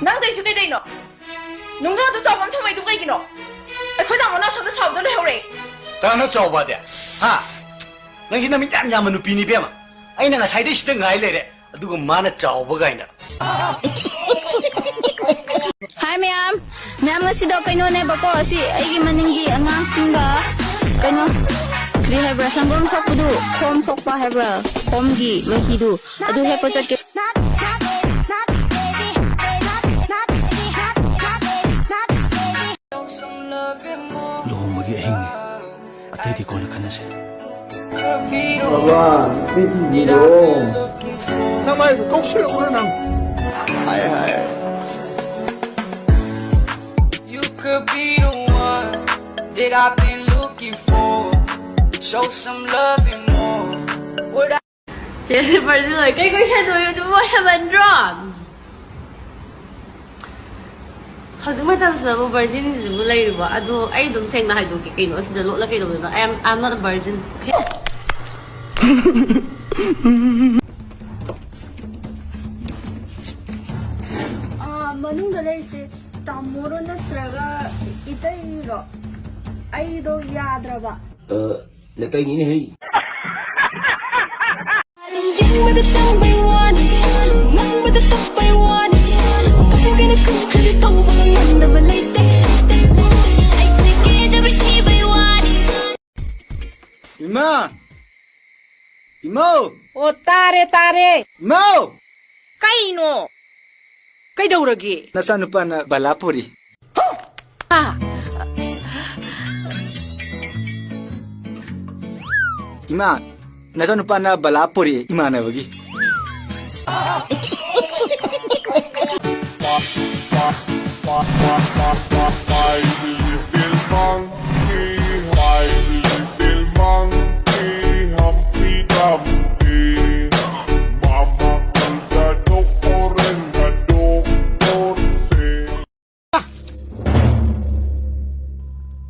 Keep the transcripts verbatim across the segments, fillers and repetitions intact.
ꯅꯪ ꯇꯧꯏꯁꯤ ꯀꯩꯗꯩꯅꯣ? ꯅꯨꯡꯗꯣ ꯑꯗꯨ ꯆꯥꯎꯕ ꯑꯃ ꯊꯝꯃꯩꯗꯨ ꯀꯩꯒꯤꯅꯣ? ꯑꯩꯈꯣꯏ ꯇꯥꯃꯣꯅ ꯑꯁꯣꯝꯗ ꯁꯥꯎꯗ ꯂꯩꯍꯧꯔꯦ꯫ ꯀꯅꯥꯅꯣ ꯆꯥꯎꯕꯗꯤ? ꯍꯥ? ꯅꯪꯁꯤ ꯅꯃꯤꯠ ꯌꯥꯝ ꯌꯥꯝꯕ ꯅꯨꯄꯤꯅꯤ ꯏꯕꯦꯝꯃ꯫ ꯑꯩꯅ ꯉꯁꯥꯏꯗꯩ ꯁꯤꯗ ꯉꯥꯏ ꯂꯩꯔꯦ꯫ ꯑꯗꯨꯒ ꯃꯥꯅ ꯆꯥꯎꯕ ꯀꯥꯏꯅ꯫ ꯍꯥꯏ ꯃꯌꯥꯝ꯫ ꯃꯌꯥꯝ, ꯉꯁꯤꯗꯣ ꯀꯩꯅꯣꯅꯦꯕꯀꯣ, ꯁꯤ ꯑꯩꯒꯤ ꯃꯅꯤꯡꯒꯤ ꯑꯉꯥꯡꯁꯤꯡꯒ ꯀꯩꯅꯣ, ꯀꯔꯤ ꯍꯥꯏꯕ꯭ꯔꯥ, ꯁꯪꯒꯣꯝ ꯊꯣꯛꯄꯗꯨ, ꯈꯣꯝ ꯊꯣꯛꯄ ꯍꯥꯏꯕ꯭ꯔꯥ, ꯈꯣꯝꯒꯤ ꯃꯍꯤꯗꯨ, ꯑꯗꯨ ꯍꯦꯛꯄ ꯆꯠꯀꯦ꯫ ꯂꯨꯍꯣꯡꯕꯒꯤ ꯑꯍꯤꯡꯅꯤ꯫ ꯑꯇꯩꯗꯤ ꯀꯣꯟꯅ ꯈꯟꯅꯁꯦ꯫ ꯕꯕꯥ, ꯅꯨꯄꯤ ꯊꯤꯕꯤꯔꯣ꯫ ꯅꯃꯥꯏꯗꯣ ꯀꯧꯁꯤꯜꯂꯛꯎꯔ ꯅꯪ? ꯍꯥꯏ, ꯍꯥꯏ꯫ You could be the one that I've been looking for. Show some love and more. What I ꯆꯦꯁꯦ ꯚꯔꯖꯤꯟ ꯑꯣꯏ ꯀꯩ ꯀꯣꯏꯁꯟ ꯑꯣꯏ ꯑꯗꯨꯕꯨ ꯍꯦꯃꯟꯗ꯭ꯔꯣ? ꯍꯧꯖꯤꯛ ꯃꯇꯝꯁꯤꯗꯕꯨ ꯚꯔꯖꯤꯟꯁꯤꯕꯨ ꯂꯩꯔꯤꯕꯣ? ꯑꯗꯨ ꯑꯩ ꯑꯗꯨꯝ ꯁꯦꯡꯅ ꯍꯥꯏꯗꯣꯛꯀꯦ, ꯀꯩꯅꯣ ꯑꯁꯤꯗ ꯂꯣꯠꯂ ꯀꯩꯗꯧꯗꯣꯏꯅꯣ? I am, I'm not a virgin, okay? ꯑꯥ, ꯃꯅꯨꯡꯗ ꯂꯩꯔꯤꯁꯦ ꯇꯥꯃꯣꯔꯣ ꯅꯠꯇ꯭ꯔꯒ ꯏꯇꯩꯔꯣ? ꯑꯩꯗꯣ ꯌꯥꯗ꯭ꯔꯕ꯫ ꯑ, ꯅꯇꯩꯅꯤꯅꯦ ꯍꯩ꯫ ꯌꯦꯡꯕꯗ ꯆꯪꯕꯩ ꯋꯥꯅꯤ, ꯉꯥꯡꯕꯗ ꯇꯞꯄꯩ ꯋꯥꯅꯤ, ꯇꯧꯒꯦꯅ ꯈꯟꯈ꯭ꯔꯗꯤ ꯇꯧꯕꯒ ꯉꯝꯗꯕ ꯂꯩꯇꯦ꯫ ꯑꯩꯁꯦ ꯀꯦꯗꯕ ꯊꯤꯕꯩ ꯋꯥꯅꯤ꯫ ꯏꯃꯥ! ꯏꯃꯧ! ꯑꯣ, ꯇꯥꯔꯦ, ꯇꯥꯔꯦ꯫ ꯏꯃꯧ! ꯀꯩꯅꯣ? ꯀꯩꯗꯧꯔꯒꯦ? ꯅꯆꯥꯅꯨꯄꯥꯅ ꯕꯂꯥ ꯄꯨꯔꯤ꯫ ꯑꯥ! ꯏꯃꯥ, ꯅꯆꯥꯅꯨꯄꯥꯅ ꯕꯂꯥ ꯄꯨꯔꯛꯑꯦ ꯏꯃꯥꯟꯅꯕꯒꯤ꯫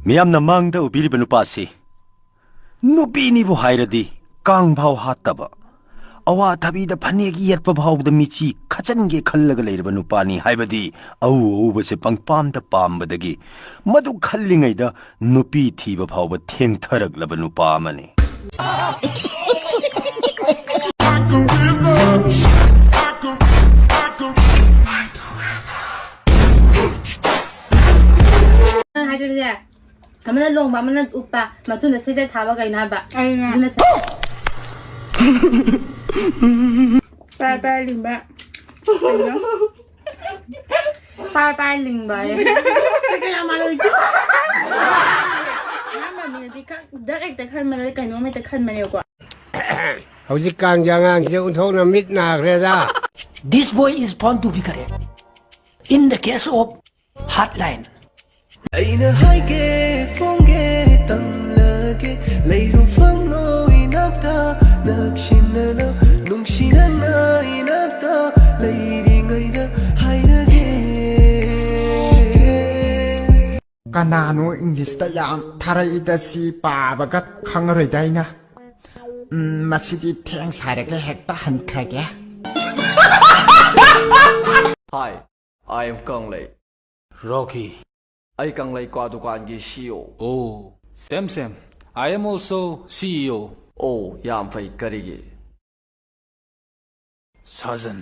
ꯃꯤꯌꯥꯝꯅ ꯃꯥꯡꯗ ꯎꯕꯤꯔꯤꯕ ꯅꯨꯄꯥ ꯑꯁꯤ ꯅꯨꯄꯤꯅꯤꯕꯨ ꯍꯥꯏꯔꯗꯤ ꯀꯥꯡꯐꯥꯎ ꯍꯥꯠꯇꯕ, ꯑꯋꯥꯊꯕꯤꯗ ꯐꯅꯦꯛ ꯌꯦꯠꯄ ꯐꯥꯎꯕꯗ ꯃꯤꯆꯤ ꯈꯠꯆꯟꯒꯦ ꯈꯜꯂꯒ ꯂꯩꯔꯕ ꯅꯨꯄꯥꯅꯤ ꯍꯥꯏꯕꯗꯤ, ꯑꯎ ꯑꯎꯕꯁꯦ ꯄꯪꯄꯥꯝꯗ ꯄꯥꯝꯕꯗꯒꯤ ꯃꯗꯨ ꯈꯜꯂꯤꯉꯩꯗ ꯅꯨꯄꯤ ꯊꯤꯕ ꯐꯥꯎꯕ ꯊꯦꯡꯊꯔꯛꯂꯕ ꯅꯨꯄꯥ ꯑꯃꯅꯤ꯫ ꯅꯪ ꯍꯥꯏꯗꯨꯅꯦ, ꯑꯃꯅ ꯂꯣꯡꯕ, ꯑꯃꯅ ꯎꯞꯄ, ꯃꯇꯨꯡꯗ ꯁꯦꯠꯇ ꯊꯥꯕ ꯀꯩꯅꯣ ꯍꯥꯏꯕ? ꯑꯩꯅ꯫ ꯑꯗꯨꯅ ꯁꯦ-, ꯄꯥꯏ ꯄꯥꯏ ꯂꯤꯡꯕ꯫ ꯀꯩꯅꯣ? ꯄꯥꯏ ꯄꯥꯏ ꯂꯤꯡꯕ ꯍꯥꯏꯌꯦ꯫ ꯀꯌꯥ ꯃꯥꯜꯂꯣꯏꯗ꯭ꯔꯣ? ꯑꯍꯥꯟꯕ ꯃꯤꯅꯗꯤ ꯈꯛ ꯗꯛ ꯍꯦꯛꯇ ꯈꯟꯕꯗ ꯀꯩꯅꯣꯝ ꯍꯦꯛꯇ ꯈꯟꯕꯅꯦꯕꯀꯣ꯫ ꯍꯧꯖꯤꯛꯀꯥꯟꯒꯤ ꯑꯉꯥꯡꯁꯦ ꯑꯣꯟꯊꯣꯛꯅ ꯃꯤꯠ ꯅꯥꯈ꯭ꯔꯦꯗ꯫ This boy is born to be correct. In the case of hotline. ꯑꯩꯅ ꯍꯥꯏꯒꯦ ꯐꯣꯡꯒꯦ ꯇꯝꯂꯒꯦ ꯂꯩꯔꯨ ꯐꯝꯂꯣ ꯏꯅꯥꯛꯇ ꯅꯛꯁꯤꯟꯅꯅ ꯅꯨꯡꯁꯤꯅꯅ ꯏꯅꯥꯛꯇ ꯂꯩꯔꯤꯉꯩꯗ ꯍꯥꯏꯔꯒꯦ꯫ ꯀꯅꯥꯅꯣ ꯏꯪꯂꯤꯁꯇ ꯌꯥꯝ ꯊꯥꯔꯛꯏꯗ ꯁꯤ ꯄꯥꯕꯒ ꯈꯪꯉꯔꯣꯏꯗꯥꯏꯅ? ꯎꯝ, ꯃꯁꯤꯗꯤ ꯊꯦꯡ ꯁꯥꯔꯒ ꯍꯦꯛꯇ ꯍꯟꯈ꯭ꯔꯒꯦ꯫ Hi, I am ꯀꯪꯂꯩ꯫ Rocky꯫ ꯑꯩ ꯀꯪꯂꯩ ꯀ꯭ꯋꯥ ꯗꯨꯀꯥꯟꯒꯤ C E O꯫ Oh, same, same. I am also C E O꯫ Oh, ꯌꯥꯝ ꯐꯩ꯫ ꯀꯔꯤꯒꯤ? ꯁꯥꯖꯟ꯫